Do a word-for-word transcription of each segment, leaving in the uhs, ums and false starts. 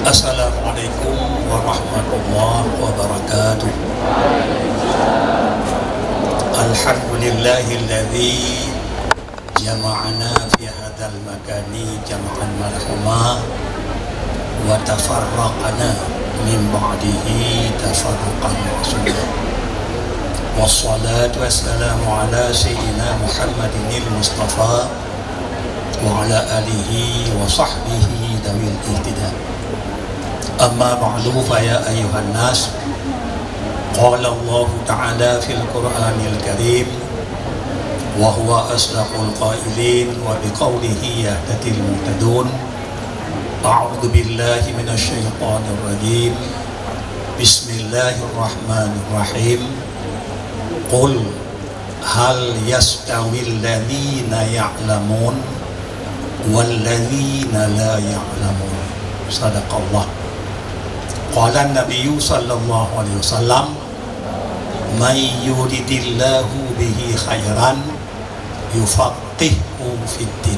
Assalamualaikum warahmatullahi wabarakatuh. Alhamdulillahilladzi jama'ana fi hadzal makani jam'an marhuma wa tafarraqana min ba'dihi tafarruqan ma'suma. Wassalatu wassalamu ala sayyidina Muhammadinil Mustafa wa ala alihi wa sahbihi dawil ihtida. Amma ba'du, fa ya ayyuhan nas, qala Allahu ta'ala fil Qur'anil Karim, wa huwa asdaqul qailin, wa biqaulihi yahtadil muhtadun. A'udzu billahi minasy syaithanir rajim. Bismillahirrahmanirrahim. Qul hal yastawil ladzina ya'lamun wal ladzina la ya'lamun. Sadaqallah. Qala Nabiyyu sallallahu alaihi wasallam, "May yuridillahu bihi khairan yufaqqihhu fid din."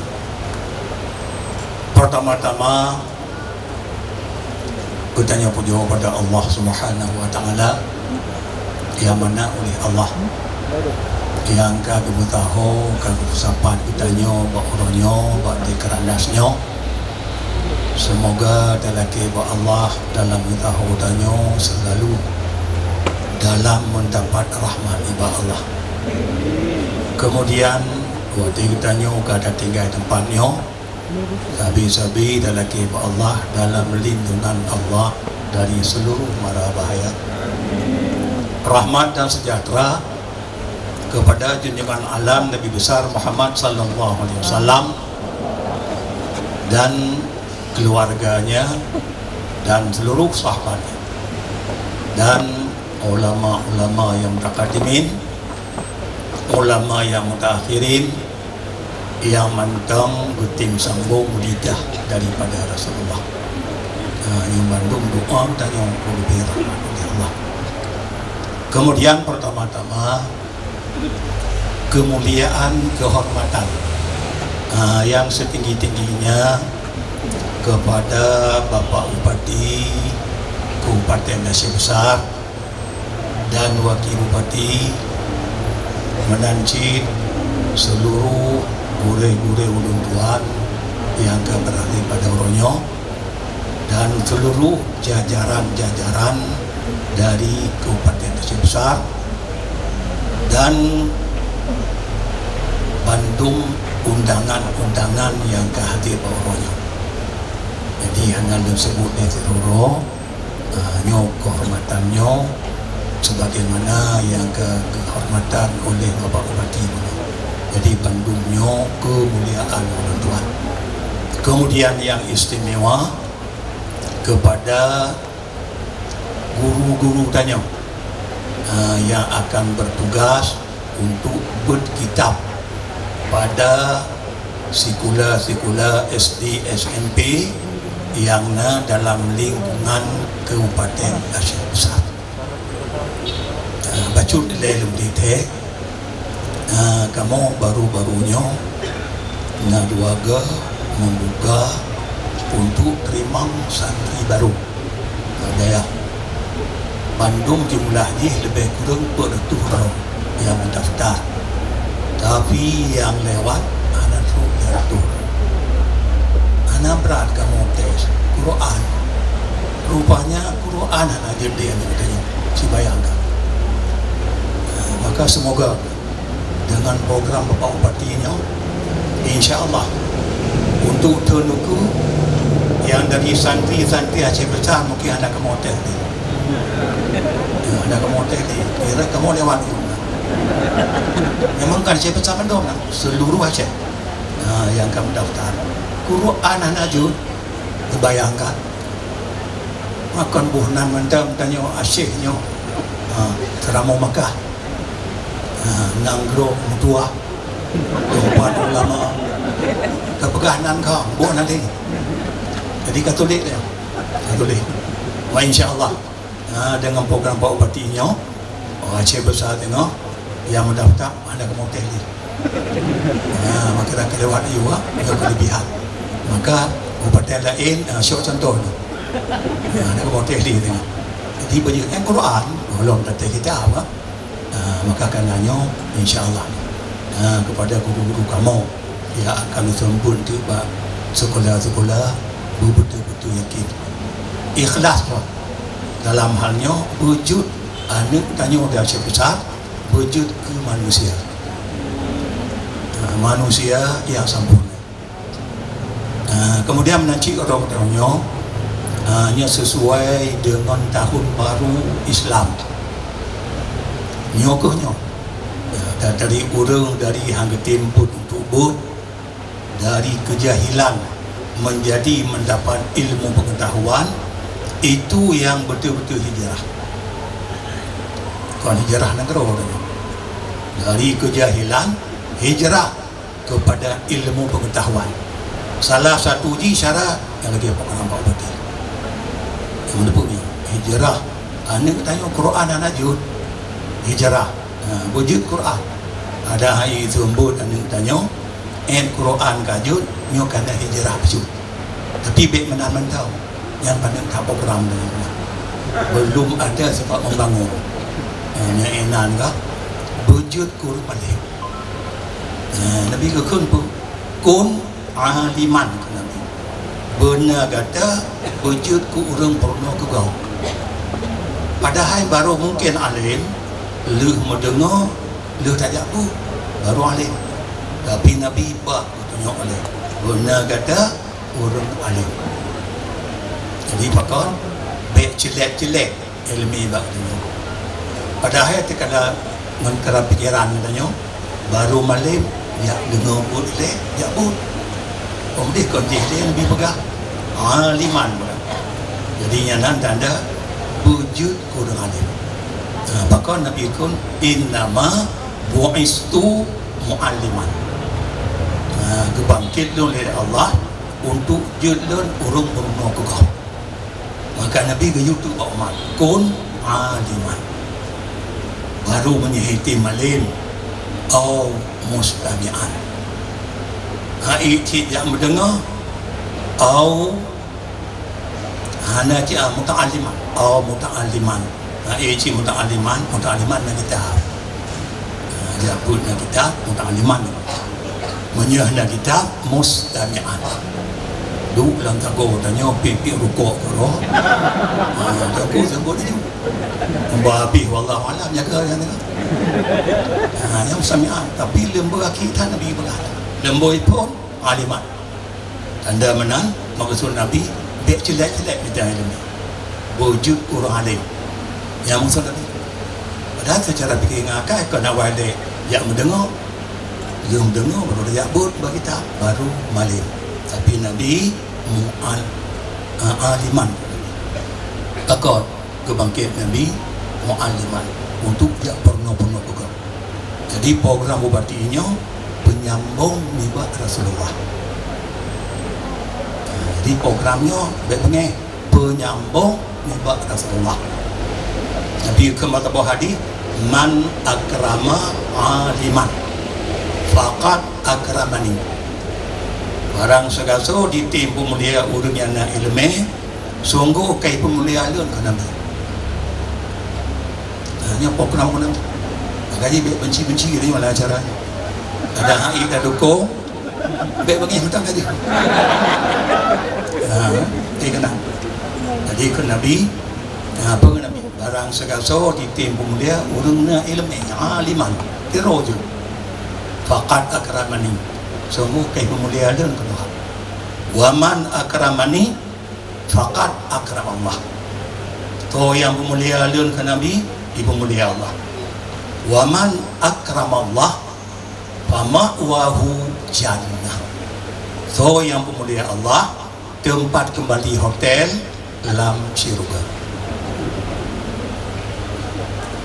Pertama-tama, geutanyoe pujoe bak Allah Subhanahu wa Taala, nyang mana uléh Allah nyang ka geupeusapat geutanyoe bak uroe nyoe, bak di keurandas nyoe. Seumoga talakée bak Allah dalam meusaho tanyoe seulalu dalam meudapat rahmat nibak Allah. Keumudian, watée geutanyoe ka tatinggai teumpat nyoe, sabe-sabe talakée bak Allah dalam lindungan Allah dari seuluruh mara bahaya. Rahmat dan sejahtera kepada junjungan alam Nabi besar Muhammad sallallahu alaihi wasallam dan keluarganya dan seluruh sahabatnya dan ulama-ulama yang mutaqaddimin, ulama yang mutaakhirin, yang mantong geutem sambong lidah daripada Rasulullah. Ha, nyang bandum doa tanyoe keu leubeh rahmat dari Allah. Kemudian pertama-tama kemuliaan, kehormatan, ha, yang setinggi-tingginya kepada Bapak Bupati Kabupaten Aceh Besar dan Wakil Bupati, meunan cit seluruh gurée-gurée ulôn tuan nyang ka beurada pada uroe nyoe, dan seluruh jajaran-jajaran dari Kabupaten Aceh Besar, dan bandum undangan-undangan nyang ka hadir bak uroe nyoe. Jadi, hana lôn seubut lé sidroe-droe, ah, nyoe kehormatan nyoe sebagaimana nyang ka geuhormatan oleh Bapak Bupati bunoe. Jadi, bandum nyoe keumuliaan ulôn tuan. Kemudian yang istimewa kepada guru-guru tanyoe, ah, yang akan bertugas untuk beuet kitab pada sikula-sikula S D S M P nyang na dalam lingkungan Kabupaten Aceh Besar. Ah, bacut dilée lôn titée, ah, kamoe baru-baru nyoe na dua ga membuka untuk teurimong santri baru. Dayah. Bandum jumlah jih leubeh kureueng peuet reutôh droe nyang meudaftar. Tapi nyang lewat hana trok lhèe reutôh. Hana brat kamoe tes Quran. Rupanya Quran hana jeuet di aneuëk geutanyoe. Ci bayangkan. Nah, maka seumoga deungon program Bapak Bupati nyoe, insya Allah, untuk teuneuk nyang dari santri-santri Aceh Besar mungkin hana kamoe tes lé. Ya, hana kamoe tes lé. Kira kamoe lewat dulu. Memang kan Aceh Besar mandum nah, seluruh Aceh. Nah, nyang ka meudaftar. Quran hana jeuet, bayangkan. Makon boh nan mantong tanyoe Aceh nyoe. Ha, Seuramoe Makkah. Ha, nanggroe meutuah, teumpat ulama. Ka peugah nan ka, buet nanti. Jadi Katolik dia. Katolik. Wah, insya Allah. Ha, dengan program Pak Bupati nyoe, oh, Aceh Besar tengok, yang mendaftar, ada ke motel ni. Ha, maka dah kelewat juga, ada kelebihan. Maka, kabupaten lain, ha, syok contoh ni. Ha, na kamoe teh lé teuh. Jadi, bak jih, eh, Quran, gohlom taté kitab, ha. Ha, maka kana nyoe, insya Allah. Ha, kepada guru-guru kamoe, ya, akan seumpun teuk bak sekolah-sekolah, beutôi-beutôi yakin. Ikhlas, Pak. Dalam hal nyoe, beujeuet aneuk tanyoe dan Syekh Besar, beujeuet keu manusia. Ha, manusia yang sempurna. Ah, kemudian meunan cit rot tanyoe, ah, nyoe sesuai dengan tahun baru Islam. Nyoe keuh nyoe. Ah, da-, dari ureuëng dari hang geutem buet untuk buet, dari kejahilan menjadi mendapat ilmu pengetahuan, itu yang betul-betul hijrah. Kon hijrah nanggroe tadi. Dari kejahilan, hijrah kepada ilmu pengetahuan. Salah satu jih syarat nyang lagée Pak Gurée Pak Bupati. Nyang meuneupeue nyoe, hijrah. Aneuk tanyoe Quran hana jeuet, hijrah. Ha, beujeuet Quran. Ada hai seumbot aneuk tanyoe, eh, Quran ka jeuet, nyoe kana hijrah bacut. Tapi bék meunan mantong. Nyan paneuk that program nyan. Belum ada sebab membangun. Eh, nyan inan kah? Beujeuet keu ureuëng alim. Eh, Nabi geukheun peue? Kun aliman, kheun Nabi. Beuna gata beujeuet keu ureuëng peurunoe keu gob. Padahai barô mungken alim, lheueh meudeungoe, lheueh tajak buet, barô alim. Tapi Nabi ba geutunyok alim. Beuna gata ureuëng alim. Jadi pakon, bék ceulet-ceulet iéleumé bak geutanyoe. Padahai teuka ngon keurang pikeran geutanyoe, barô malem jak deungoe buet ilée, jak buet. Óh deh kon jih lé Nabi peugah, aliman. Jadi nyan nan tanda beujeuet keu ureuëng alim. Nah, pakon Nabi kheun, "Innama bu'istu mu'alliman." Nah, geubangket lôn lé Allah untuk jeuet lôn ureuëng peurunoe keu gob. Maka Nabi geuyue teuk bak umat, "Kun aliman." Barô meunyoe item alim, au mustami'an. Hai cit jak meudeungoe, au hana cit, ah, muta'alliman, au muta'alliman. Hai cit muta'alliman, muta'alliman na kitab. Ah, jak buet na kitab, muta'alliman. Meunyoe na kitab, mustami'an. Duek lam sagoe tanyoe piep-piep rukok keudroe. Ha, jago seumbot laju. Meuba habéh wallahu alam jaga nyang teuka. Ha, nyan mustami'an. Tapi leumbot akhé that Nabi peugah. Leumbot phon aliman. Tanda meunan, maksud Nabi, bék ceulet-ceulet mita iéleumé. Beujeuet ureuëng alim. Nyan maksud Nabi. Padahai seucara piké ngon akai kon awai lé jak meudeungoe. Lheueh meudeungoe baru jak buet bak kitab, baru malem. Tapi Nabi mu'al-, a-, aliman. Pakon geubangket Nabi mu'alliman untuk jak peurunoe-peurunoe peugah. Jadi program bupati nyoe peunyambong nibak Rasulullah. Jadi program nyoe bék beungéh, peunyambong nibak Rasulullah. Nabi kheun bak saboh hadis, "Man akrama aliman, faqad akramani." Barang sigasoe jitem peumulia ureuëng nyang na iéleumé, sunggoh ka jipeumulia lôn, kheun Nabi. Nah, nyoe program kheun Nabi. Makajih bék benci-benci lé nyoe lam acara nyoe. Ada hai tadukong, bék beungéh mantong ka jih. Ha, eh, keunan. Jadi kheun Nabi, ha, peue kheun Nabi? Barang sigasoe jitem peumulia ureuëng na iéleumé, aliman, tiro jeuet. Faqad akramani. Sunggoh ka jipeumulia lôn, kheun Tuhan. Wa man akramani, faqad akramallah. Soe nyang peumulia lôn, kheun Nabi, jipeumulia Allah. Wa man akramallah, fama'wahu jannah. Soe nyang peumulia Allah, teumpat keumbali hotel lam syeuruga.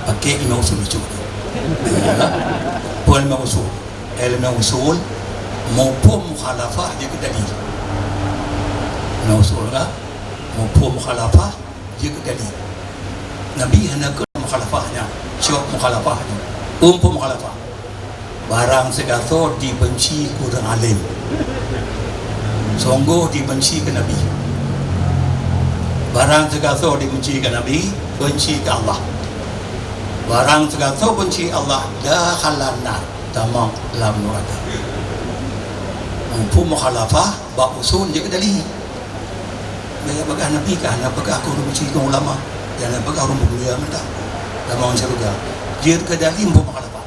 Paké ileumé usul bacut. Peue ileumé usul? Ileumé usul, muphom mukhalafah jeuet keu dalil. Ileumé usul ka, muphom mukhalafah jeuet keu dalil. Nabi hana kheun mukhalafah nyan, cok mukhalafah nyan. Muphom mukhalafah. Barang sigasoe jibenci keu ureuëng alim, sunggoh jibenci keu Nabi. Barang sigasoe dibenci keu Nabi, benci keu Allah. Barang sigasoe benci Allah, dakhalan nar, tamong lam nuraka. Muphom mukhalafah bak usul jeuet keu dalil. Bèk peugah Nabi ka hana peugah keu ureueng benci keu ulama, dan hana peugah ureueng peumulia mantong tamong syeuruga. Jeuet keu dalil muphom mukhalafah.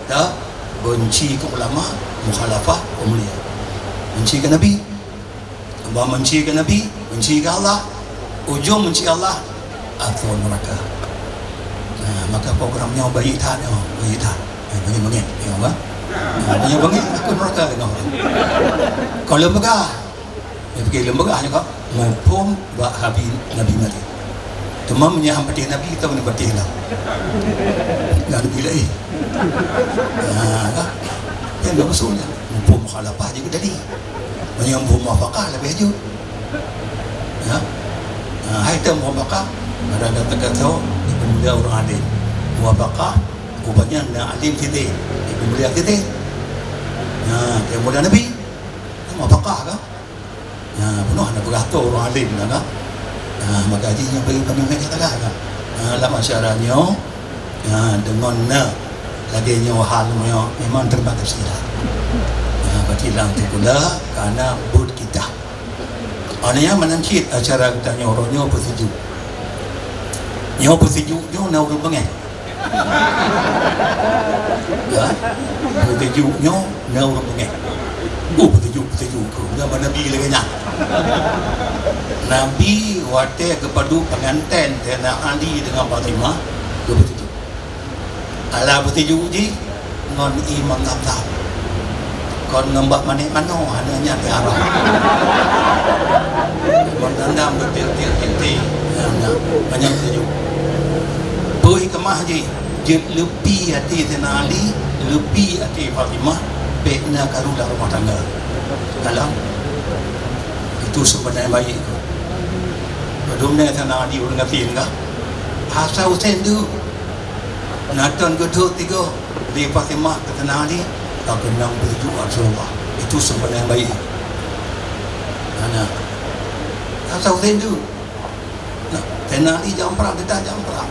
Dah, benci keu ulama, mukhalafah peumulia. Benci keu Nabi. Bah benci keu Nabi, benci keu Allah. Ujong benci Allah, asoe nuraka. Nah, maka program nyoe baik that nyoe, baik that. Eh, bangai-bangai, nyoe bah. Nah, bangai-bangai, asoe nuraka nyoe. Kalau peugah, Nyan pike leumbah nyoe ka muphom bak Nabi, Nabi maté. Teuma meunyo han patéh Nabi, kita keuneuk patéh lah. Ngon Nabi laén. Ha, ka? Nyan lôn maksud nyan. Muphom mukhalafah jeuet keu dalil. Meunyo muphom muwafaqah leubeh jeuet. Ya. Ha, hai teu muwafaqah, ada-ada teuka tho, dipeumulia ureueng adé. Muwafaqah, ubat nyan na alim sidéh, dipeumulia sidéh. Ha, dipeumulia Nabi. Muwafaqah ka? Nah, peunoh na peugah tu ureueng alim na, kan? Nah, maka jih nyoe bagi kami meunan salah, kan? Nah, lam acara nyoe, nah, deungon na lagèe nyoe hal nyoe memang terima kasih lah. Nah, berarti lam sikula karena buet kita. Ana nyang meunan cit acara kita nyoe, uroe nyoe peusijuek. Nyoe peusijuek nyoe na ureueng beungèh. Ya, peusijuek nyoe na ureueng beungèh. Oh, peusijuek, peusijuek keu. Nyan ban Nabi lagèe nyan. Nabi watèe geupadub pengantén Saidina Ali deungon Fatimah, geupeusijuek. Alah peusijuek jih ngon Imam Zamzam. Kon ngon bak manék manoe hana nyan di Arab. Imam Zamzam beutiek-tiek tiek-tiek. Nyan, nyan. Hana peusijuek. Peue hikmah jih? Jeuet leupie até Saidina Ali, leupie até Fatimah, bèk na karu lam rumoh tangga. Dalam itu seubeuna nyang baik. Padum nyan Saidina Ali ureueng gasien ka. Hasan Husain tu. Natan geudhôt tiga di Fatimah keu Saidina Ali, ka keunong peusijuek Rasulullah. Itu seubeuna nyang baik. Hana. Hasan Husain tu. Nah, Saidina Ali jak prang, teuka jak prang.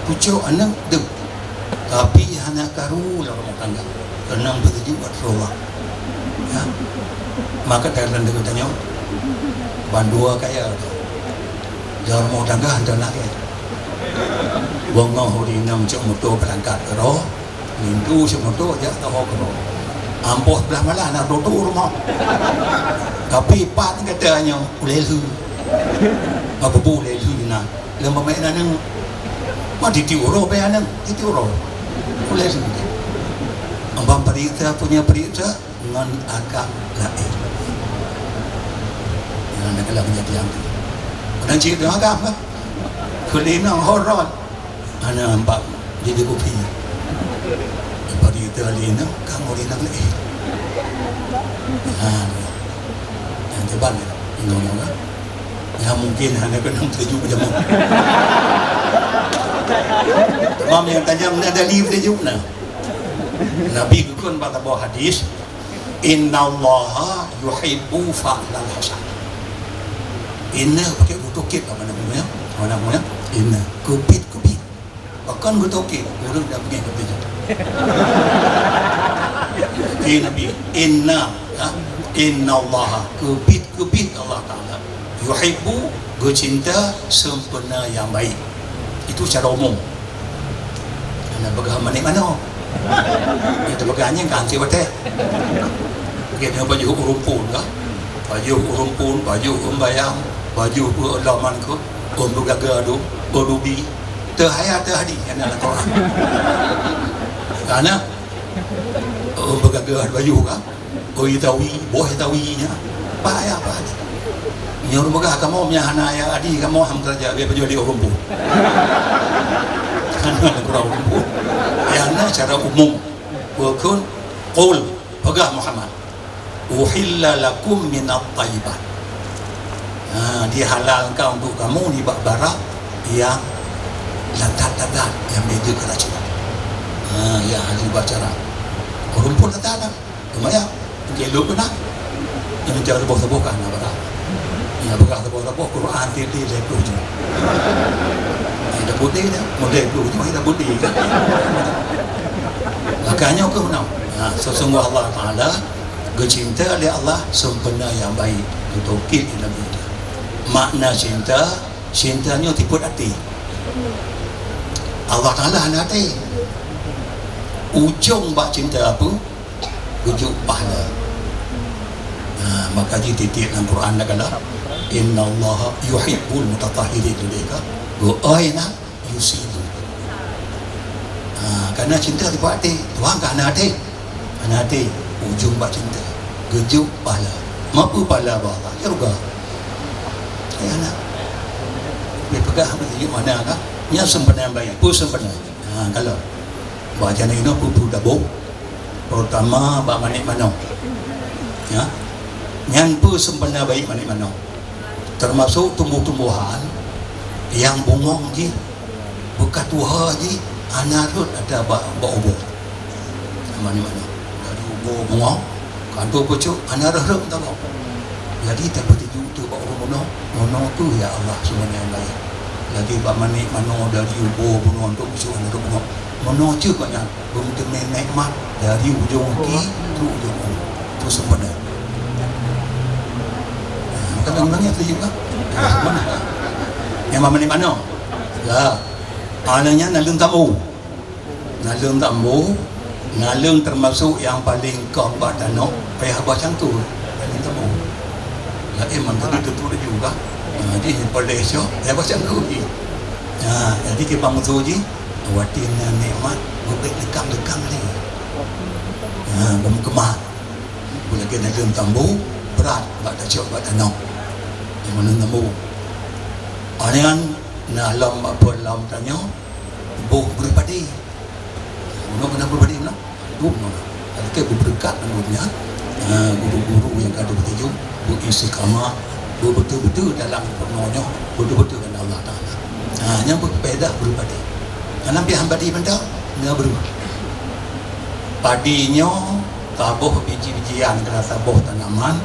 Pucok aneuk deuh. Tapi hana karu lam rumoh tangga. Keunong peusijuek Rasulullah. Ya. Maka dalam deuh tanyoe, bandua kaya tu. Lam rumoh tangga hana lagèe. Beungoh ureueng inong cok moto beurangkat keudroe, linto cok moto jak teuho keudroe. Ampoh siblaih malam na tutoe rumoh. Tapi pat gata nyoe ulèe lheueh. Apa bu ulèe lheueh na? Lom peumaén aneuk. Ma titi uroe pih aneuk, titi uroe. Ulèe lheueh. Ambang peuriksa, punya peuriksa. Ngon agam laén. Nyan adalah kejadian tu. Padahai cit agam kan? Keu lé inong horot. Hana nampak jadi kopi. Pada kita lé inong, kamoe lé inong laén. Ha. Yang teban ya. Inong-inong kan? Ya mungkin hana kena tuju jamu. Mam yang tajam na dari tuju na. Nabi geukheun bak saboh hadis, "Innallaha yuhibbu fa'lal hasan." Inna pakai butoh kit apa namanya? Apa namanya? Inna. Keubiet, keubiet. Pakon butoh kit? Ureueng dak beungèh keubiet. Oke, Nabi. Inna, ha? Innallaha. Keubiet, keubiet Allah Ta'ala. Yuhibbu, geucinta sempurna nyang baik. Itu secara umum. Hana peugah manéh manoe. Itu peugah nyang ka hanté watèe. Kita baju ureueng phôn ka. Baju ureueng phôn, baju ureueng bayang, baju ureueng laman ka. Ureueng gaga adu, ureueng dubi. Teuhaya teuhadi, hana lam Quran. Karena ureueng gaga baju ka. Oi tawi, boh tawi nya. Apa ya apa adi? Nyoe ureueng peugah kamoe meunyo hana ya adi kamoe ham keuraja, biar baju adi ureueng phôn. Kan ureueng phôn. Ya na cara umum. Wa kun qul, peugah Muhammad. Uhilla lakum minat thayyibat. Ha, dihalalkan untuk kamu nibak barang yang lezat-lezat, yang beda keracun. Ha, ya ahli bacara. Ureueng phôn lezat dah. Lumayan. Mungkin lu kena. Yang mencari boh-boh kan apa dah. Nyang peugah saboh-saboh Quran tieb-tieb lhèe ploh juz. Hai dak boleh dah, model ploh juz hai dak boleh kan. Makanya keuh meunan. Ha, sesungguh Allah Taala geucinta lé Allah sempurna nyang baik, taukid lé Nabi. Makna cinta, cinta nyoe tipot até. Allah Taala hana até. Ujong bak cinta apa? Geujok pahala. Ha, maka jitiet-tiet lam Quran dah kala, "Innallaha yuhibbul mutatahhirin." Leubeh ka, "Wa aina yusibu." Ha, karena cinta di até, Tuhan ka hana até. Hana até, ujong bak cinta. Geujok pahala. Mapeue pahala bak Allah? Syurga. Ya, na. Dia peugah, "Mana ka? Nyang sempurna baik." Peue sempurna? Ha, kalau bak janeuk inoe peue-peue tabong, terutama bak manék manoe. Ya. Nyan peue sempurna baik manék manoe. Termasuk tumbuh-tumbuhan nyang bungong jih, beukatuha jih, hana rhot ata bak, bak ubô. Manék manoe. Dari ubô bungong, kantô pucôk, hana rhot-rhot meutabong. Jadi, tapeuteuju teuh bak ureueng bunoe, bunoe teuh ya Allah semuanya yang lain. Lagi bak manék manoe dari ubô bunoe untuk musuh aneuk bunoe. Bunoe ceuh kok nyan, beumeuteumé nikmat dari ujong gaki trok ujong uroe. Itu sempurna. Nah, maka bangun-bangun tu juga. Nah, sempurna. Yang bak manék manoe. Ya. Aneuk nyan naleueng tambu. Naleueng tambu, naleueng termasuk nyang paleng kong bak tanoh, payah bak cangkôi. Naleueng tambu. Laén man tadi tutup laju ka. Ha, jadi paléh syok, payah bak cangkôi. Ha, jadi kiban musoh jih, watèe na nikmat, beubèk deukam-deukam lé. Ha, beumeukeumah. Beulagèe naleueng tambu, brat bak tacok bak tanoh. Naleueng tambu. Nyan na lom bak phôn lom tanyoe, boh breuh padé. Bunoe keunan beubri meunan. Dum meunan. Lakèe beubeureukat lam donya. Ha, guru-guru nyang ka geutuju, beu-istiqamah, beubeutôi-beutôi dalam peurunoe nyoe, beutôi-beutôi keunan Allah Taala. Ha, nyang beufaedah breuh padé. Dalam pih han padé mantong, na breuh. Padé nyoe taboh biji-bijian, keunan taboh tanaman.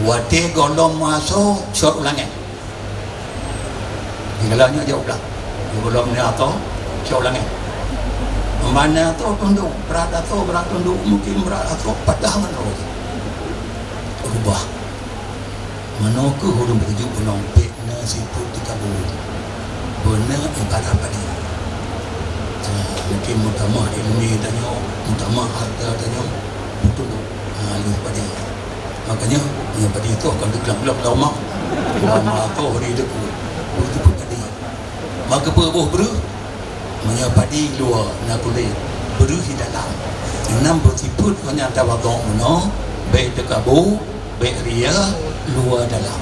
Watèe gohlom meuasoe, cot u langèt. Di galak nyoe jak u blang. Di gohlom nyoe atô, cok u langèt. Mana atô tunduk, brat atô, brat tunduk, mungkin brat atô patah ngon roh. Rubah. Manoe keuh ureueng beuteuju bunoe, bèk na sifeuet teukabu. Beuna ibarat padé. Ha, mungkin meutamah ileumèe tanyoe, meutamah hareuta tanyoe, beutunduk. Ha, lheueh padé. Makanya, meunyoe padé toh kon teuglap-glap lam rumoh, lam atô ri deuk, beuteupeue padé. Maka peue boh breuh? Meunyoe padé luwa na kulét, breuh di dalam. Nyan beusifeuet ngon nyang tawadhu meunoe, bèk teukabu, bèk ria, luwa dalam.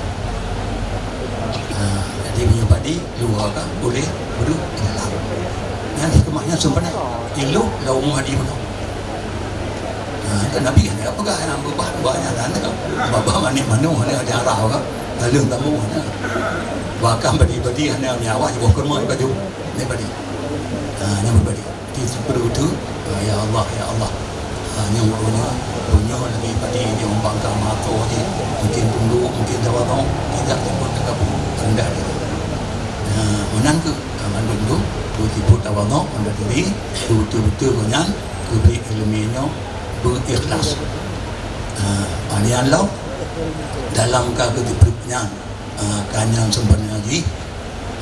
Ha, jadi meunyoe padé luwa ka, kulét, breuh di dalam. Nyan hikmah nyan seumpena. Ilôh lam rumoh di meunoe. Ha, kan Nabi hana peugah nyang beubah-beubah nyan, hana. Babah manéh manoe hana ada arah ka. Naleueng tambu hana. Bahkan badi-badi hana nyawa jiboh keureumoh baju. Ni badi. Ha, nyang badi. Di sipeue tu, ha, ya Allah, ya Allah. Ha, nyang uroe nyoe, uroe nyoe lagi badi nyang bangka mato je. Mungkin tunduk, mungkin tawadhu, tidak sebut teukabu, rendah diri. Ha, meunan keuh, ha, mandum tu, beutôi-beutôi tawadhu, rendah diri, beutôi-beutôi ngon nyan, Geubri ileumèe nyoe beu-ikhlas. Ha, nyan lom dalam ka geuteupeue nyan, ha, ka nyan seumpena jih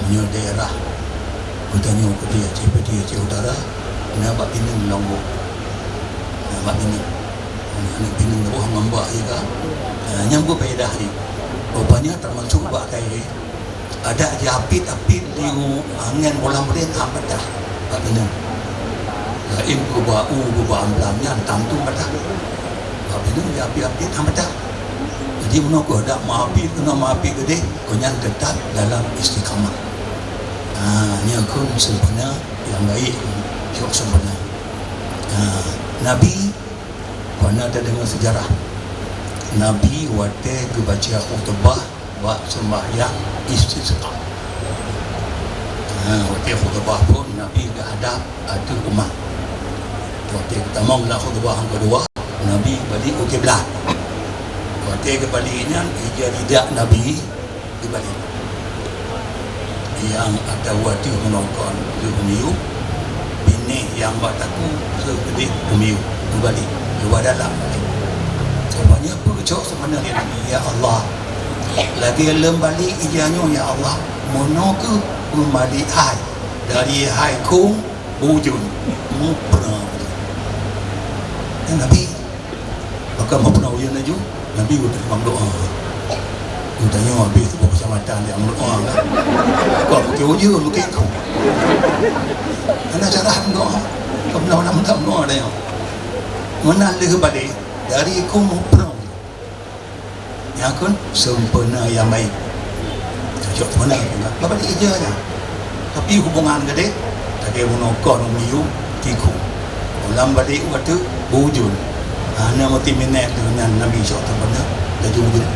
meunyoe daerah geutanyoe keudéh Aceh Putih, Aceh Utara, na bak Pineung lom boh. Na bak Pineung. Aneuk Pineung lom boh ngon bak jih ka. Ha, nyan beufaedah jih. Rupanya termasuk bak kai Adak jiapit-apit di u-, angén boh lam ulèe han patah bak Pineung. Laén keu bak u, keu bak Amblang nyan tantu patah. Bak Pineung jiapit-apit han patah. Jadi meunoe keuh adak meuapit, keunoe meuapit keudéh, keu nyan teutap dalam istiqamah. Ha, nyoe keuh seumpena nyang baik, syok seumpena. Ha, Nabi, keunan tadeungoe seujarah. Nabi watèe geubaca khutubah, bak seumbahyang istisqa. Ha, watèe khutubah phon Nabi geuhadap ateueh umat. Watèe geutamong lam khutubah nyang keudua, Nabi balik u kiblat. Watèe geubalik nyan, ija lidak Nabi Balik. Nyang atawa teuh meunokon teuh miyueb, binéh nyang bak takue teuh keudeh miyueb, meubalek, keuluwa dalam. Sebenarnya peue cok sebenarnya Nabi, "Ya Allah, lagée lôn balek ija nyoe, ya Allah, meunoe keuh meubalek hai, dari hai kông bujur, muprang." Ya Nabi, Maka meupunoe ujeuen laju, Nabi geuteurimong doa. Geutanyoe habéh saboh keucamatan nyang meudoa kan. Kok mungken ujeuen, mungken kông. Hana cara meudoa. Kok meudoa, meudoa, meudoa tanyoe. Meunan lheueh balek dari kông muprang. Nyan kheun seumpurna nyang baik. Cocok mana? Bapak di ija nya. Tapi hubungan geude, lagée bunoe kon miyueb tiku. Lam balik waktu bujur. Ha, na meuti minèt tu nyan Nabi sok teupeunya laju bujur.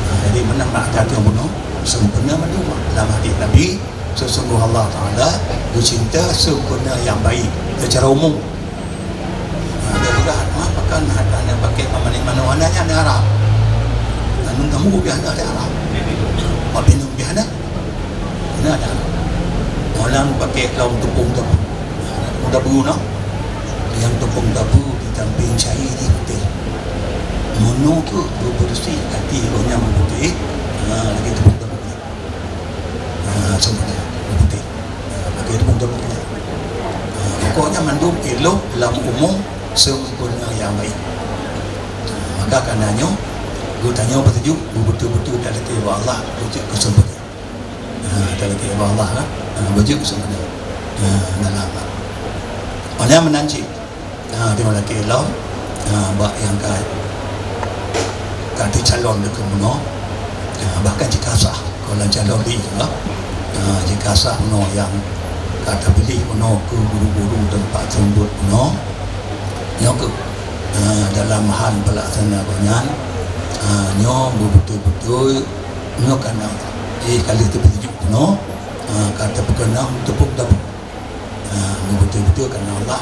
Ha, jadi mana nak kata bunoe sempurna mandum. Lam hadis Nabi, sesungguh Allah Taala geucinta sempurna nyang baik secara umum. Ha, dia juga, ha, pakan hana pakai pamanik manoe hana nyan di Arab. Anu tamu biasa di Arab. Apa minum biasa? Nah, dah. Orang pakai kaum tepung tabu. Tepung tabu, no? Yang tepung tabu di samping cai di putih. Meunoe tu bebersih hati orang yang putih. Ha, lagi tepung tabu. Ha, semuanya putih. Ha, pakai tepung tabu. Ha, pokoknya mandum elok lam umum sempurna yang baik. Ha, maka karena nyoe, geutanyoe beutujok, beutôi-beutôi dak lagi Allah, beujeuet keusempurna. Ha, dak lagi Allah, ha, beujeuet keusempurna. Ha, dalam. Oleh meunan cit, ha, di malam lom, ha, bak nyang ka, ka teucalon lé keu bunoe, ha, bahkan jika sah, kalau calon di, ha, ha, jika sah bunoe nyang ka teupiléh bunoe keu guru-guru teumpat seumeubeuet bunoe, nyoe keuh, ha, dalam hal peulaksana gobnyan, ha, nyoe beubeutôi-beutôi Nyoe ka na, eh, ka lheueh teupeutuju keunoe, ah, ka teupeukeunong teupeue teupeue. Ah, beutôi-beutôi ka na Allah,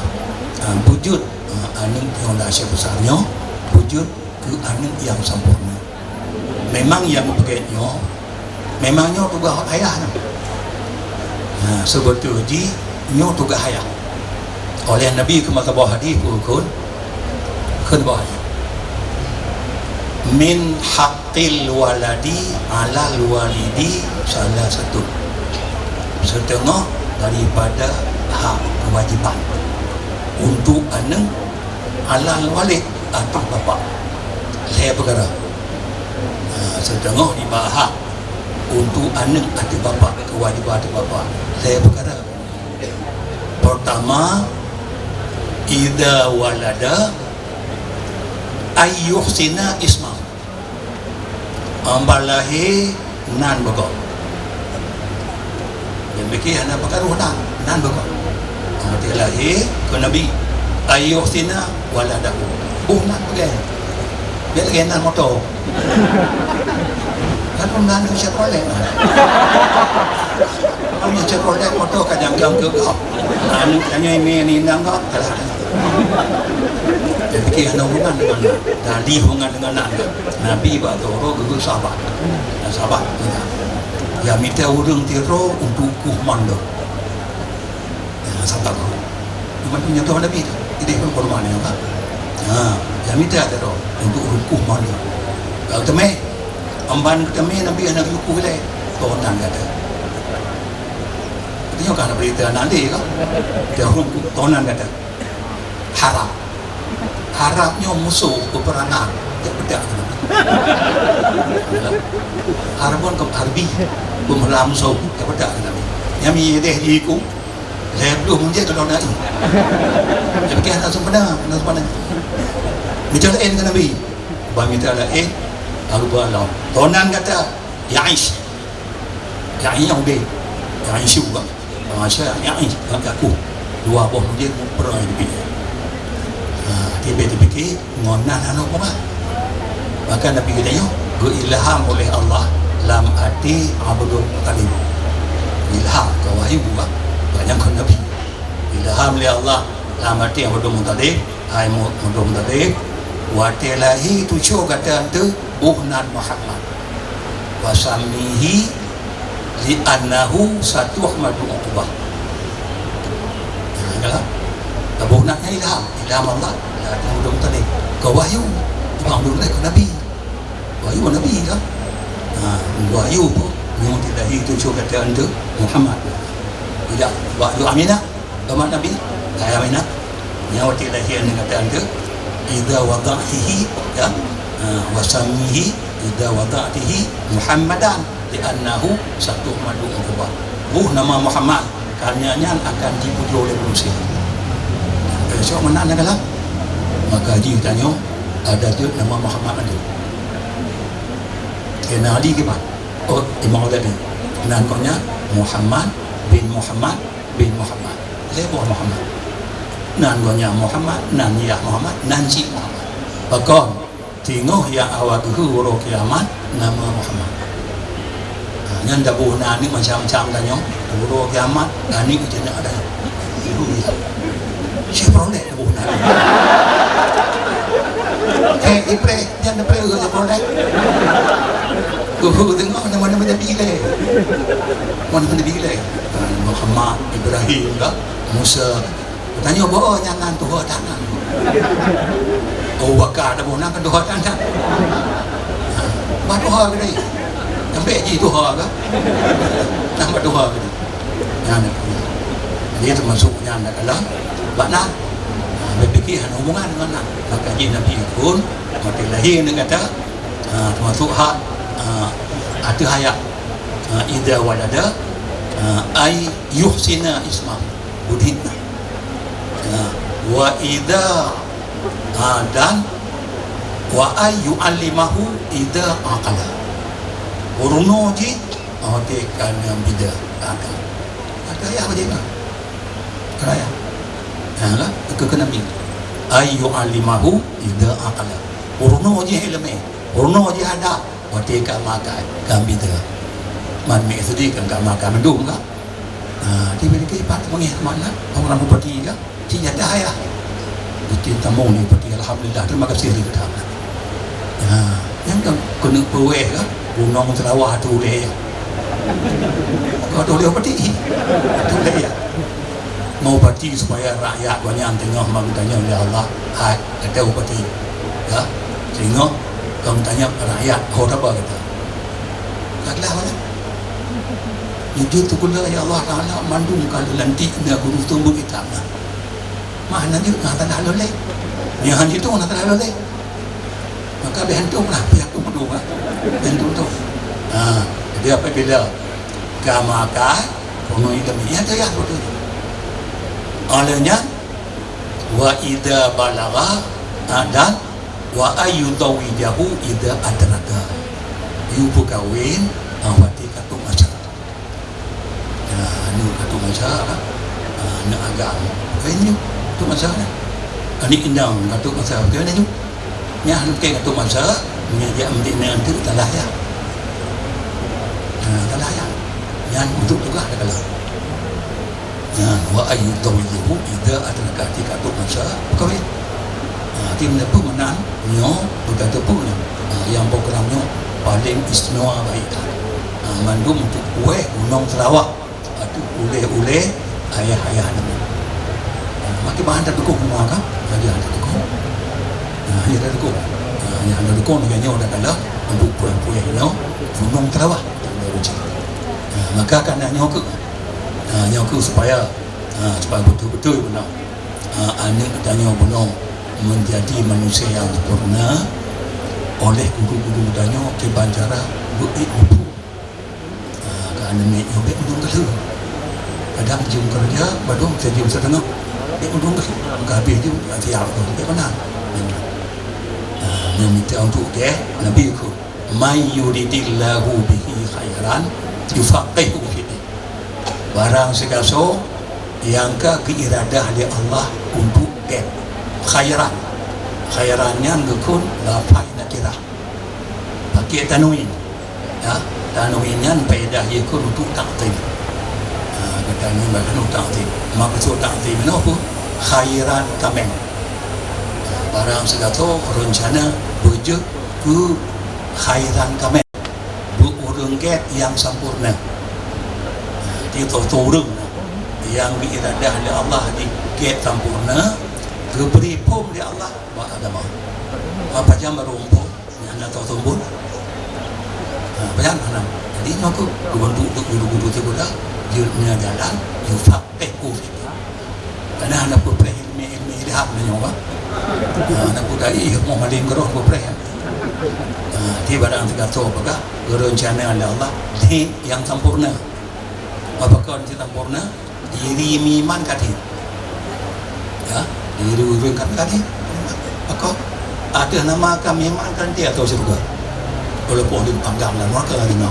ah, beujeuet, ah, aneuk nyang dah syekh besar nyoe, beujeuet keu aneuk nyang sampoereuna. Memang nyang peugét nyoe, memang nyoe tugaih ayah nyoe. Ah, seubeutôi jih nyoe tugaih ayah. Oleh Nabi keu masa boh hadis peue kheun? Kheun boh hadis. Min haqqil waladi 'alal walidi salasatun. Siteungoh daripada hak kewajiban untuk aneuk 'alal walid ateueh bapak. Lhèe peukara. Ha, siteungoh nibak hak untuk aneuk ateueh bapak, kewajiban ateueh bapak. Lhèe peukara. Pertama, idza walada ayyuhsina isma. Amban lahé nan beugöt. Nyang mikir hana peukaru nan, nan beugöt. Amban lahé keu Nabi, ayyuhsina waladahu. Boh nan peugah. Bèk lagèe nan moto. Kan nan Chevrolet. Kan Chevrolet moto ka jangkang keu gob. Anu tanya ini, ini nang gob. Jadi hana hubungan dengan nan. Jadi hubungan dengan nan. Nabi bak Zahra geubeuet sahabat. Dan sahabat, ya. Ya mita ureueng tiro untuk kuh mandum. Ya, sabar. Cuma tu nyata Nabi tu. Jadi pun kurma ni apa? Ha, ya mita tiro untuk rukuh mandum. Kalau temé, amban temé Nabi hana rukuh lé. Tonan kata. Dia kan berita anak dia kan. Dia rukuh tonan kata. Harap. Harap nyoe musoh peperangan, jak peudak keu Nabi. Harap pun ke harbi, peumeulam musoh, jak peudak keu Nabi. Nyang mi deh di iku, lhèe ploh menjé keudroe na i. Tapi hana sempena, hana sempena. Mita laén keu Nabi. Ban mita laén, alu ba lom. Tonan gata, ya Aisyah. Nyang ingat udeb, nyang isu bak. Masa nyang ingat aku dua boh mujur muprang di dunia. Ha, tiba dipikir, ngon nan aneuk muda. Maka Nabi geutanyoe geuilham oleh Allah lam até Abdul Muttalib. Ilham ke wahyu bak, bak nyang kon Nabi. Ilham lé Allah lam até Abdul Muttalib, hai Mu-, Abdul Muttalib, watée lahé cucoe gata teuh boh nan Muhammad. Wasammihi li'annahu satuhmadu uqbah. Nah, itulah. Taboh na nyan ilham, ilham Allah. Nah, tengok dong tadi. Keu wahyu. Bukan dong tadi, keu Nabi. Wahyu Nabi kan. Nah, wahyu pun. Nyuruh dilahé tujoh gata aneuëk Muhammad. Tidak, wahyu Aminah. Umat Nabi, hai Aminah, nyan watée lahé aneuëk gata aneuëk, "Idza wada'tihi," ya, ha, "wasammihi idza wada'tihi Muhammadan, li'annahu satuhmadu uqbah." Boh nama Muhammad, karena nyan akan jipujoe lé manusia. Besok meunan na galak. Maka jih tanyoe, ada tu nama Muhammad ada. Kena Ali ke, Pak? Oh, Imam Ghazali. Nan gobnyan Muhammad bin Muhammad bin Muhammad. Lhèe boh Muhammad. Nan gobnyan Muhammad, nan yah Muhammad, nan cit Muhammad. Pakon? Teungoh nyang awak geuhue uroe kiamat nama Muhammad. Ha, nyan taboh na aneuëk macam-macam tanyoe. Uroe kiamat, aneuëk jeuet na ada. Geuhue. Siapa oleh taboh na? Eh, ipreh. Nyan na peue geuh nyan prolek. Geuh teungoh nyan mana-mana bilai. Mana-mana bilai. Ha, Muhammad, Ibrahim, ka? Musa. Tanyoe bak nyan nan tuha tangan. Oh, baka ada boh nan kan tuha tangan. Ha, bah tuha ke dai? Sampai ji tuha ke? Nambah tuha ke dai? Nyan. Jadi termasuk nyan dah kalah. Bak nan. Ha, berpikir hana hubungan dengan nan. Maka ji Nabi pun, maka lahé ni kata, Ha, termasuk hak, ha, ateueh ayat. Ha, idza walada, ha, ay yuhsina isma, budhitna. Ha, wa idza, ha, dan wa ay yu'allimahu idza aqala. Peurunoe jih, ha, watée ka na bida. Ha, ka. Ateueh ayat bagaimana? Raya. Ha, kan? Keu, keu Nabi. Ay yu'allimahu idza aqala. Peurunoe jih ileumé. Peurunoe jih adab. Watée ka makai, ka bida. Man miet seudeh kan ka makai mandum ka. Ha, tiba-tiba ipat mengeh mana? Orang bupati ka. Cik jadah ya. Cik tamong ni bupati, alhamdulillah. Terima kasih di kita. Ha, nyang kan keuneuk peuweh ka. Gunong Seulawah tu ulée ya. Kau tu ulée bupati. Tu ulée ya. Mau bupati supaya rakyat gobnyan teungoh meugeutanyoe lé Allah. Hai, kata bupati. Ya. Teungoh kau tanya rakyat, ho taba kata. Ka glah mana? Jujur tu kula ya Allah Taala mandum ka lantik na guru tumbuh kitab na. Mah na jeuet na tanah loleh. Nyan itu na tanah loleh. Maka beh hantom lah, beh aku meudoa. Beh hantom tu. Ha, jadi apabila ka makai, penuhi demi ya tu ya betul. Oleh nyan, wa idza balagha, ha, dan wa ayyuzawijahu idza adraka. Yu peukawen, ha, watée ka trok masa. Ya, aneuk ka trok masa, ha, aneuk agam. Laén nyoe, trok masa lah. Aneuk inong ka trok masa, bukan aneuk nyoe. Nyan bukan ka trok masa, nyan jak meudik nyan tu talah ya. Ha, talah ya. Nyan untuk tugaih dah kalau. Nyan, wa ayyuzawijahu idza adraka, ka trok masa, bukan. Ha, tim neupeu meunan, nyoe, bukan teupeu nyoe. Ha, nyang program nyoe paling istimewa baik. Ha, mandum untuk kueh Gunong Seulawah. Ateueh ulée-ulée ayah-ayah nyoe. Ha, makai bahan tadukong mua ka? Ayah tadukong. Ha, ayah tadukong. Ha, ayah tadukong lagée nyoe dah kalah untuk kueh-kueh nyoe Gunong Seulawah. Ha, maka kana nyoe keuh. Ha, nyoe keuh supaya, ha, supaya beutôi-beutôi beuna. Ha, aneuk tanyoe bunoe menjadi manusia yang sempurna oleh guru-guru tanyoe kiban cara beuék muphom. Ha, ka aneuk miet nyoe bék meudong galeuh. Kadang jeuem keureuja, badong sijeuem siteungoh, bék meudong galeuh. Ka habéh jeuem, ka siap tu, bék meunan. Ha, nyoe mita untuk gét Nabi keu. "Man yuridillahu bihi khairan yufaqqihhu fiddin." Barang sigasoe nyang ka geuiradah lé Allah untuk gét khairan. Khairan nyan geukheun lafai nakirah. Pakai tanwin. Ya, tanwin nyan faedah jih kheun untuk takzim. Ha, tanwin bak kheun takzim. Maksud takzim nyoe peue? Khairan kaméng. Ha, barang sigasoe reuncana beujeuet keu khairan kaméng. Beu-, Ureuëng gét nyang sampoereuna. Di toh-toh ureuëng nyang geuiradah lé Allah di gét sampoereuna, geubri phom lé Allah bak agama. Apa jam baru phom? Nyang na toh tombol. Ha, bayan mana? Jadi nyoe keuh geubantu untuk guru-guru teuh, jeuet nyoe jalan, yufak eh, oh, karena hana peupreh ilmi-ilmi ilham nyoe, kan? Ha, hana peuda'i ilmu maling keroh peupreh. Ha, di barang teugato peugah, geurencana lé Allah, di nyang sampoereuna. Apa kon nyang sampoereuna? Diri meuiman ka di. Ya, diri ureuëng kan ka di. Apa? Ateueh nama ka meuiman kan di atau syurga. Walaupun di panggang lah, maka lagi nang.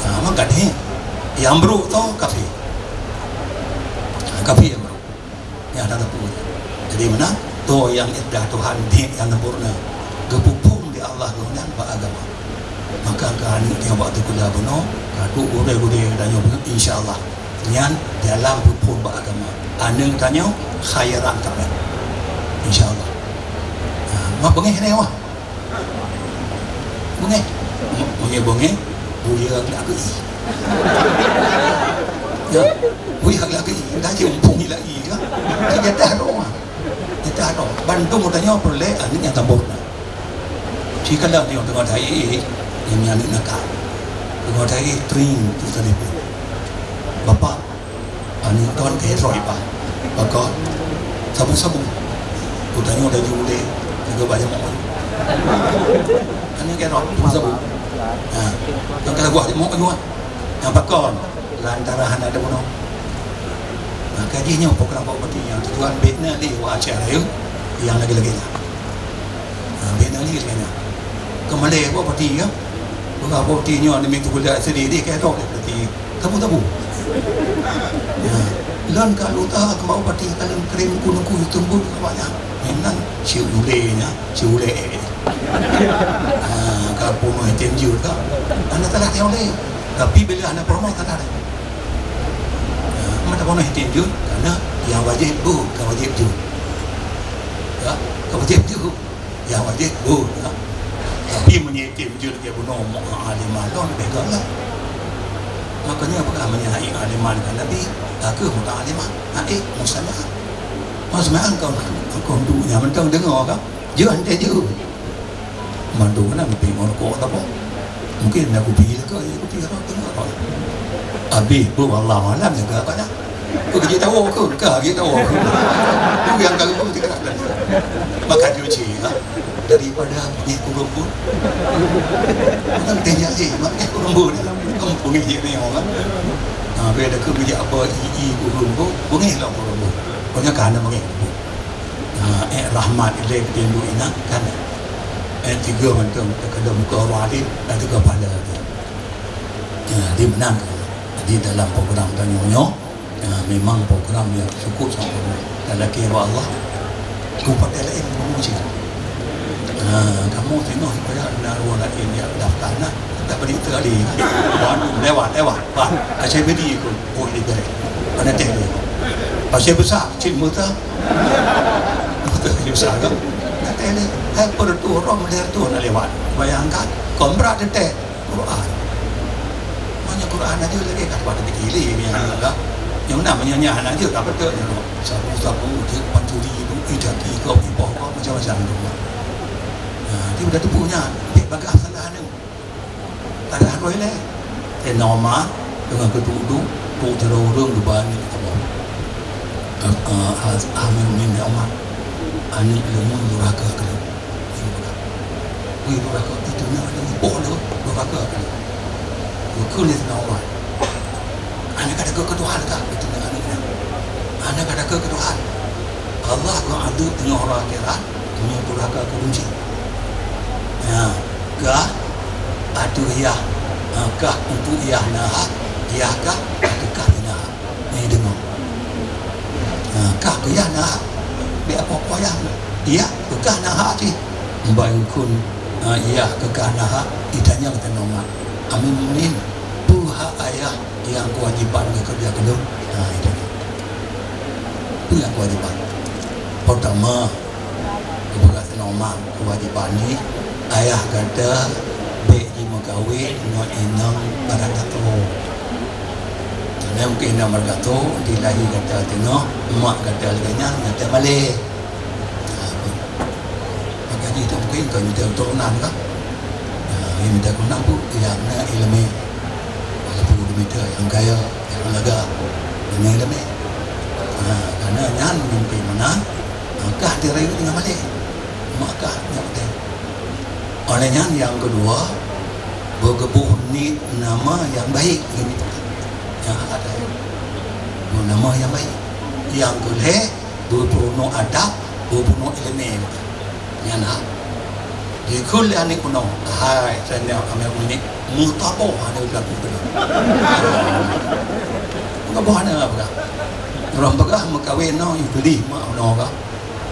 Ha, maka di. Nyang brok tu kafir. Ha, kafir nyang brok. Nyang ada teupeu. Jadi meunan, toh nyang irdah Tuhan, di nyang sempurna. Geupeuphom di Allah geuh nyan bak agama. Maka ka aneuk nyoe bak teukula bunoe, ka duek gurée-gurée tanyoe bunoe, insya Allah. Nyan dalam peuphom bak agama. Aneuk tanyoe khairan tabet. Insya Allah. Ha, ma beungéh nyoe wah. Beungéh. Beungéh-beungéh, buya geulak keu i. Ya, buya geulak keu i. Dah cit umpung i lagi, ya. Cit jatah roh. Jatah roh. Bandum tanyoe peureulée aneuk nyang tambah na. Cikala tanyoe teungoh dayé, nyan aneuk nakal. Teungoh dayé tring tu telepon. Bapak, Aneuk kon keu droe bah. Pakon? Sabu-sabu. Utanyoe laju ulée, laju bak jamok. Aneuk keu droe, sabu-sabu. Ha. Nyang ka lagak jamok nyoe. Nyang pakon? Lantaran hana teubunoe. Maka jih nyoe program Pak Bupati nyang tujuan bit na di wa acara nyang lagi-lagi lah. Ha, bit na ni kena. Keumalée Pak Bupati ya. Bukan Pak Bupati nyoe demi tu kuliah sendiri, kaya tu Pak Bupati. Tabu-tabu. Ya. Lôn ka luta keu Pak Bupati ka lôn kirim ku nuku YouTube ka banyak. Memang si ulée nya, si ulée. Ha, ka peunoh item jeuet ka. Hana salah dia ulée. Tapi bila hana peunoh salah dia. Ya, mata peunoh item jeuet karena yang wajib bu, ka wajib jeuet. Ya, ka wajib jeuet. Nyang wajéb, oh, ya. Tapi meunyoe item jeuet lagèe bunoe mok alimah lom leubeh galak. Makanya peugah meunyoe hai alimah ngon Nabi, ka kheueh muta'alimah. Hai, musami'ah. Musami'ah kon, kon duek nyan mantong deungö ka. Jeuet han teuh jeuet. Mandum na meupi ngon rukok atawa Mungkin na kupi leuka, ya, kupi apa, apa, apa. Habis pun Allah alam jaga apa dah. Kau kerja tahu aku, kau kerja tahu aku. Aku yang kagum tiga belas. Maka cuci, ha? Daripada punya kurung pun. Bukan tanya, eh, makanya kurung pun. Kamu pungi je ni orang. Ha, bila aku kerja apa, i, i, kurung pun, pungi lah kurung pun. Pokoknya kan ada pungi. Ha, eh, rahmat ilée keu tindu inong kan. Eh, tiga mantong teuka muka ureueng alim, dan tiga pahala tu. Ha, di meunan. Jadi dalam program tanyoe nyoe, ha, memang program nyang cukup sempurna. Dan lagi bak Allah, kabupaten lain memuji. Ha, kamu tengok supaya na ureueng lain nyang daftar na, tak beri tali. Lewat, lewat. Bah, Aceh Bedi ikut. Oh, ini dari. Mana teh dia? Pasir besar, cik meuta. Meuta besar kan? Meuta ni, hai, per tu, roh model tu nak lewat. Bayangkan, kon brat teutek Quran. Maknanya Quran aja lagi kat pada dikili ni, kan? Yang mana menyanyah aja tak betul ni. Sabu-sabu, dia pancuri, itu, ijaki, kau, ipoh, kau, macam-macam tu. Ha, dia udah tepuhnya, dia bagah salah ni. Ada apa ilée? Saidina Umar deungon keuduek-duek, trok sidroe ureueng geuba aneuk geuboh. Eh, eh, Amir bin Umar, aneuk lôn nyoe durhaka keu lôn. Wih, durhaka, itu na aneuk geuboh lôn, durhaka keu lôn. Geukheun lé Saidina Umar. Hana ka takot keu Tuhan kah? Itu na aneuk nyan. Hana ka takot keu Tuhan. Allah geuadeueb teungoh uroe akhirat. Meunyoe durhaka keu lôn cit. Nyan, kah ateueh yah, ha, kah untuk yah na hak, yah kah ateueh kah na hak. Nyan deungoe. Ha, kah keu yah na hak. Bèk apoh-apoh yah. Yah keu kah na hak cit. Ban geukheun, ha, yah keu kah na hak, itanyong keu Saidina Umar. Amirul Mukminin, peue hak ayah nyang keuwajiban geukeureuja keu lôn? Ha, itanyong. Peue nyang keuwajiban? Peurtama, Geupeugah Saidina Umar, keuwajiban jih, ayah gata bèk jimeu-, Kawin ngon inong barangkato. Karena mungkin inong barangkato, di lahé gata teungoh, mak gata lagèe nyan, gata malèe. Ha, maka jih tu mungkin keu mita keturunan kah? Ha, nyang mita keturunan tu, nyang na ileumèe. Walaupun mita nyang kaya, nyang lagak, nyang na ileumèe. Ha, karena nyan mungkin meunan, ha, kah dirayeuk dengan malèe. Mak kah nyang penting. Oleh nyan, nyang keudua, beugeuboh niet nama nyang baik. Nyang ada nama nyang baik. Nyang keulhèe, beupeurunoe adab, beupeurunoe ileumèe. Nyan ha. Jikheun lé aneuk bunoe, "Hai, seunyok amé uneuk, meutabah aneuk lagèe nyoe." Meutabah aneuk peugah. Ureueng peugah meukawen nyoe, Iblih mak bunoe ka.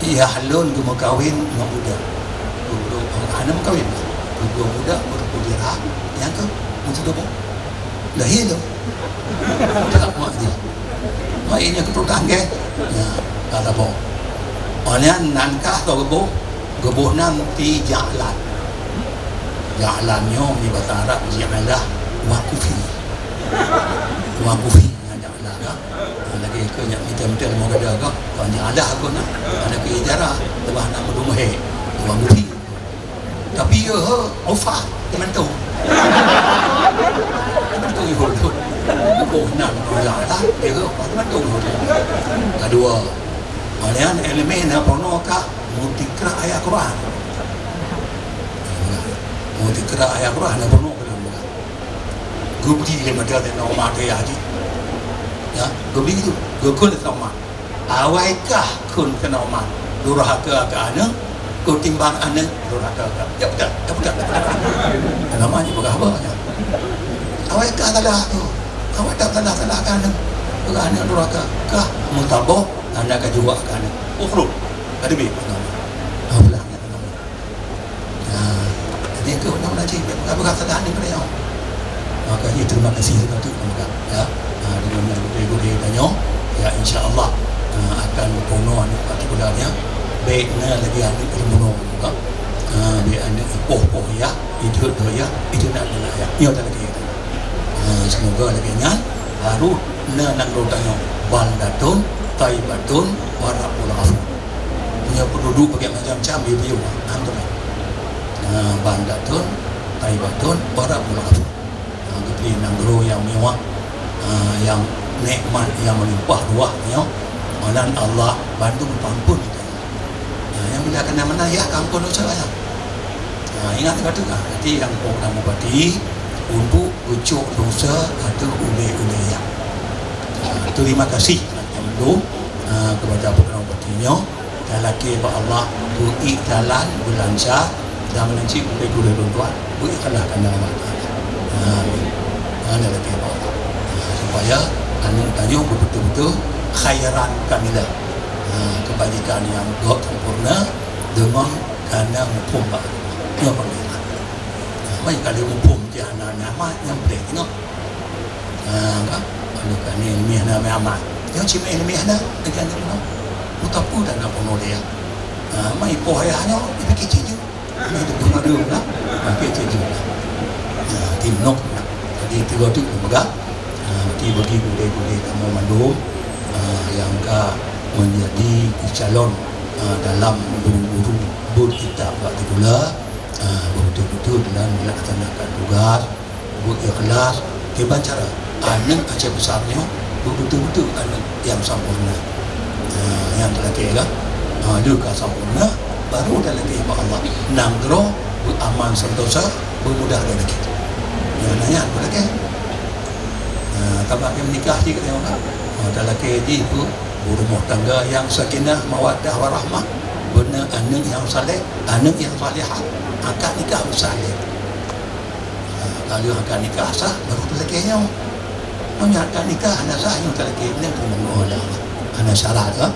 Yah lôn geumeukawen ngon budak. Geubloe hana meukawen. Geubloe budak beureukuliah nyang keu meutudoh boh. Lahé lôn. Tak mak jih. Mak jih nyan keupeue tanggeh. Ya, ka saboh. Oh nyan nan kah ka geuboh. Geuboh nan di Ja'lan. Ja'lan nyoe di bahasa Arab Ja'lah Waqufi. Waqufi. Nyan Ja'lah. Nah, lagèe keu nyak mita-mita leumo gada kah, kon nyak alah aku nak. Ada keu ijara, teubah nak meudumhe. Tuan Muhyi. Tapi ya, he, Ufa, teumantong. Teumantong ihol tu. Oh, nah, ya alah, ya, he, Ufa, teumantong ihol tu. Kedua, kalian elemen na peurunoe kah, meutikra ayat Quran. Meutikra ayat Quran, na peurunoe kah. Geubri lé meuda lé Umar keu Yahudi. Ya, geubri tu, geukheun lé Umar. Awai kah kheun keu Umar, durhaka keu aneuk, ketimbang aneuk durhaka keu. Ya beutôi, ya beutôi, ya beutôi. Nama nyan peugah haba nyan. Awai kah salah tu. Awai tak salah-salah keu aneuk. Peugah aneuk durhaka. Kah meutabah, aneuk ka jiwak keu aneuk. Ukhrud. Ka teubiet. Apalah. Nah, jadi tu nama lagi, bukan salah ni pada nyoe. Maka ini terima kasih satu tu, ya. Ha, dengan yang gurèe-gurèe tanyoe, ya, insya Allah, ha, akan berpenuh aneuk particularnya. Baik na lagi aneuk ilmu juga. Ha, baik aneuk ipoh-poh ya, itu tu ya, itu nak kena ya. Nyoe tak lagi. Ha, semoga lagi nyan, baru na nang tanyoe. Baldatun, taibatun, warabul afu. Nyoe penduduk bagi macam-macam di Biu. Nah, tu. Nah, baldatun, taibatun, warabul afu. Nah, geubri nanggroe nyang mewah, ah, nyang nikmat, nyang melimpah ruah nyoe. Meunan Allah bantu meupampun kita. Nah, nyang bila kena meunan, ya, ka ampun dosa, ya. Nah, ingat keu tu, ah, jadi nyang program bupati untuk geucok dosa atau ulèe-ulèe, ya. Ah, terima kasih, ah, kepada program bupati nyoe. Talakèe bak Allah, beu-ék jalan, beulancar, dan meunan cit beu-ék gurèe lôn tuan, beu-ék kalah keu Allah Taala. Ha, amin. Ha, talakèe bak Allah. Ha, supaya aneuk tanyoe beubeutôi-beutôi khairan kamilah. Ha, keubajikan nyang gèt sempurna deungon kana muphom bak Allah. Nyoe peureulèe. Ha, mai ka lheueh muphom jih hana nyaman, nyang peureulèe tengok. Ha, ka? Aneuk ka ni ilmiah na amat. Nyoe cit ilmiah na, lagèe aneuk nyoe. Meuteupeu dah na bunoe dia. Ha, mai poh ayah nyoe, dipike cit jeuet. Ini tu pun ada lah. Makai cit jeuet. Ha, di nok. Jadi, tiga tu peugah. Ha, bagi, bagi gurèe-gurèe kamoe mandum, ha, nyang ka menjadi calon, ha, dalam guru-guru buet kitab bak sikula, ha, beutôi-beutôi dalam melaksanakan tugas, beu ikhlas, kiban cara aneuk Aceh Besar nyoe beu beutôi-beutôi aneuk nyang sempurna. Ha, nyang talakèe kan? Ha, lheueh ka sempurna, baru talakèe bak Allah. Nanggroe beu aman sentosa, beu mudah rezeki. Nyang nyan beu lakèe. Ha, ka bak meunikah cit ka tengok kan? Ha, talakèe jih beu, beu rumoh tangga nyang sakinah, mawaddah, warahmah. Beuna aneuk nyang saleh, aneuk nyang salehah. Akad nikah beu saleh. Ha, ka lheueh akad nikah sah, baru talakèe nyoe. Meunyoe akad nikah hana sah, nyoe talakèe nyoe pun Allah. Hana syarat, ha?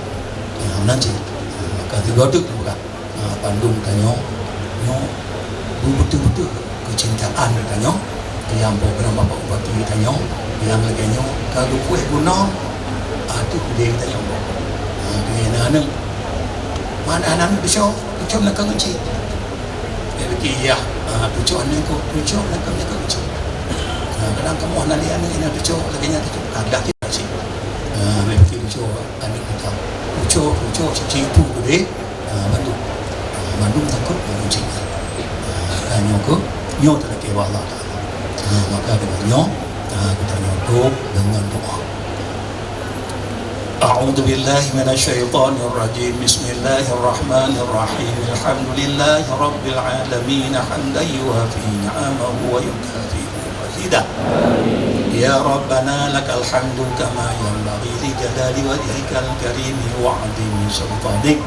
Ya, meunan cit. Ha, ka sigoe teuk teupeugah. Ha, bandum tanyoe, nyoe beutôi-beutôi keucintaan tanyoe, nyang program Bapak Bupati tanyoe, nyang lagèe nyoe, ka geukueh gunong, ateueh udép tanyoe. Ha, keuneuk na aneuk. Mana aneuk teucok, teucok lam keuneuk cit. Jadi, iya. Ah, tucok aneuk ko, tucok aneuk ko, aneuk ko tucok. Ah, kadang kamoe hana lé aneuk, aneuk tucok, lagèe nyan tucok. Ah, dah kita cit. Ah, meusti tucok aneuk kita. Tucok, tucok, cit, cit, tu, tu deh. Ah, bantu. Ah, bandum takot, bandum cit. Ah, nyoe ko, nyoe talakèe bak Allah Taala. Ah, maka dengan nyoe, ah, kita nyoe tu dengan doa. أعوذ بالله من الشيطان الرجيم. بسم الله الرحمن الرحيم. الحمد لله رب العالمين، حمدا يوافي نعمه ويكافئ مزيده. يا ربنا لك الحمد كما ينبغي لجلال وجهك الكريم وعظيم سلطانك.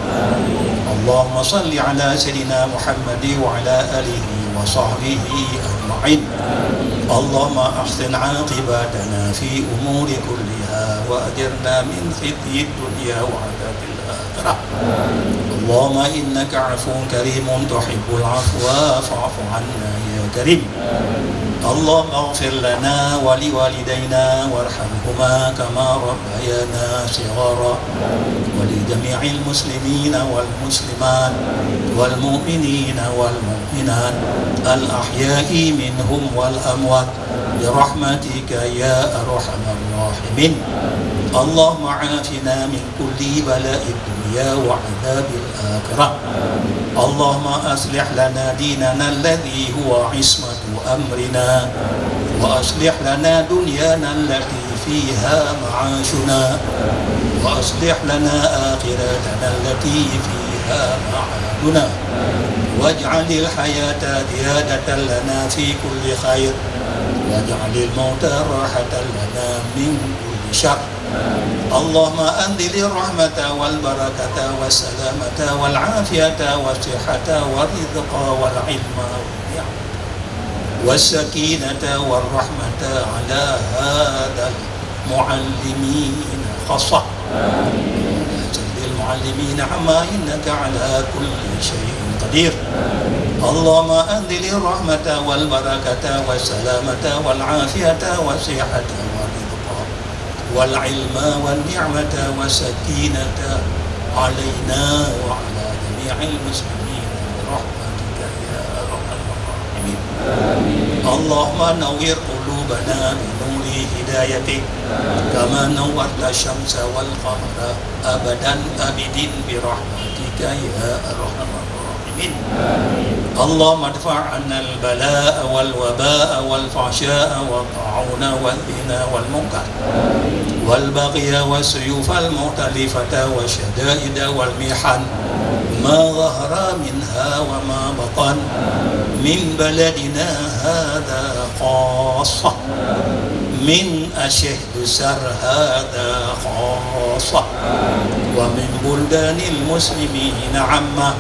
اللهم صل على سيدنا محمد وعلى آله وصحبه أجمعين. اللهم أحسن عاقبتنا في أمور كلها وأجرنا من خزي الدنيا وعذاب الآخرة. اللهم إنك عفو كريم تحب العفو فاعف عنا يا كريم. اللهم اغفر لنا ولوالدينا وارحمهما كما ربيانا صغارا، ولجميع المسلمين والمسلمات والمؤمنين والمؤمنات الأحياء منهم والأموات برحمتك يا أرحم الراحمين. اللهم عافنا من كل بلاء الدنيا وعذاب الآخرة. اللهم أصلح لنا ديننا الذي هو عصمة أمرنا، وأصلح لنا دنيانا التي فيها معاشنا، وأصلح لنا آخرتنا التي فيها معادنا، واجعل الحياة زيادة لنا في كل خير، واجعل الموت راحة لنا من كل شر. اللهم أنزل الرحمة والبركة والسلامة والعافية والصحة والرزق والعلم والنعمة والسكينة والرحمة على هذا المعلمين خاصة. وعلى سائر المعلمين عامة إنك على كل شيء قدير. اللهم أنزل الرحمة والبركة والسلامة والعافية والصحة والرزق والعلم والنعمة والسكينة علينا وعلى جميع المسلمين برحمتك يا أرحم الراحمين. اللهم نور قلوبنا بنور هدايتك كما نورت الشمس والقمر أبد الآبدين برحمتك يا أرحم الراحمين. اللهم ادفع عنا البلاء والوباء والفحشاء والطاعون والزنا والمنكر والبغي والسيوف المختلفة والشدائد والمحن ما ظهر منها وما بطن من بلدنا هذا خاصة، من أشد سر هذا خاصة، ومن بلدان المسلمين عامة،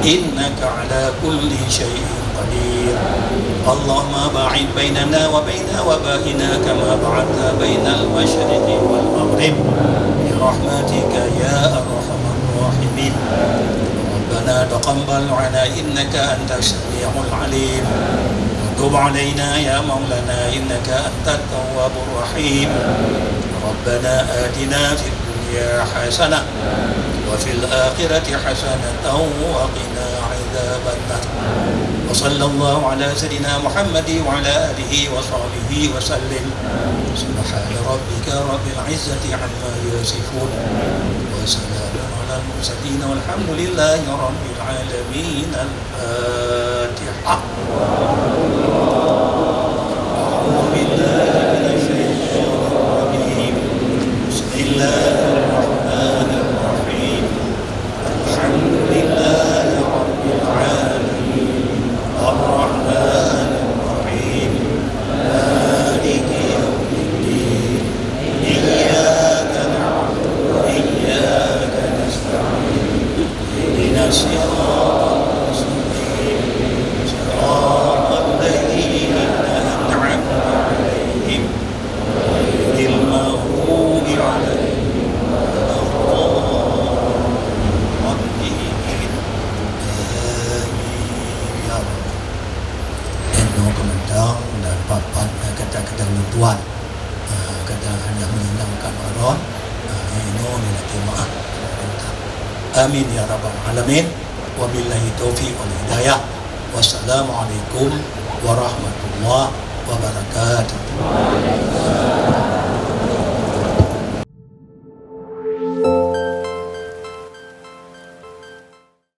إنك على كل شيء قدير. اللهم باعد بيننا وبين وبائنا كما بعدت بين المشرق والمغرب برحمتك يا أرحم الراحمين. ربنا تقبل منا إنك أنت السميع العليم، وتب علينا يا مولانا إنك أنت التواب الرحيم. ربنا آتنا في الدنيا حسنة وفي الآخرة حسنة وقنا عذاب النار. وصلى الله على سيدنا محمد وعلى آله وصحبه وسلم. سبحان ربك رب العزة عما يصفون، وسلام على المرسلين والحمد لله رب العالمين. الفاتحة. أعوذ بالله من الشيطان الرجيم. بسم الله الرحمن الرحيم. الحمد لله رب العالمين. الرحمن الرحيم. مالك يوم الدين. إياك نعبد وإياك نستعين. اهدنا الصراط المستقيم. صراط الذين أنعمت عليهم غير المغضوب عليهم ولا الضالين. آمين يا رب. Nyoe keumantong dan papat kata-kata ulôn tuan. Ah, kadang hana meuhilang ka Ramadan. Ah, inoe ni lakèe meu'ah. Amin ya rabbal alamin. Wabillahi taufiq wal hidayah. Wassalamualaikum warahmatullahi wabarakatuh.